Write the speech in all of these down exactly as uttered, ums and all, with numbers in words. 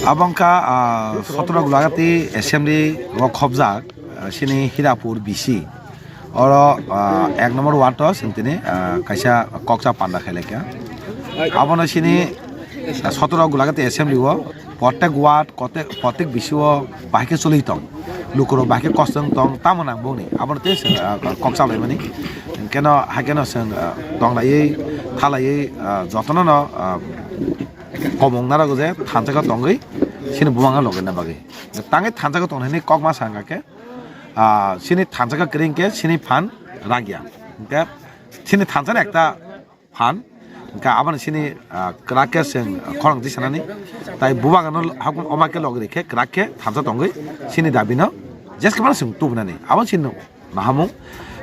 Abo wngkha, ah, sotoro Gulagati assembly o khobjak, ah, sini Hirapur B C. Oro, ah, ek number ward o chwng tini, ah, kaisa koksa panda khailai kha. Abono sini, ah, sotoro Gulagati assembly o protek ward, kote-, protek B C o bahai khe choli tong. Lukurok bahai khe kosto wng tong, tamo nang boni. Abono tei chwng, ah, koksa laimani. Keno hai keno chwng, ah, tonglaiwi, thalaiwi, ah, jotono no, ah, komung narwgo je thansa khe tongwi sini bumang logi na bagwi. Tangwi thansa khe tongnani kokma sa wngkha khe, ah, sini thansa khe kwrwi khe sini phan ragya. Hwnkhe sini thansa ni ekta phan, hwnkhe aboni sini, ah, kwrak khe chwng khorang tisanani. Tai bubagano hakum oma khe logi rikhe kwrak khe thansa tongwi sini dabino jeske phano chwng tubunani. Aboni sini Mahamung,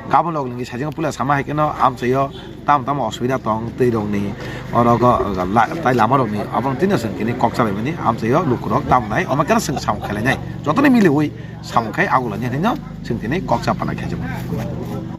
gabon log lingi sajang pula sama hai keno amchaio tam tam osubida tong twi rok ni oro go la-, tai lama rok ni abon tino seng kini kok chalai mani amchaio lukurok tam nai omo keno seng samung khelai nai jotoni miliwi samung khai agula ni hino seng kini kok chapana khe jabo.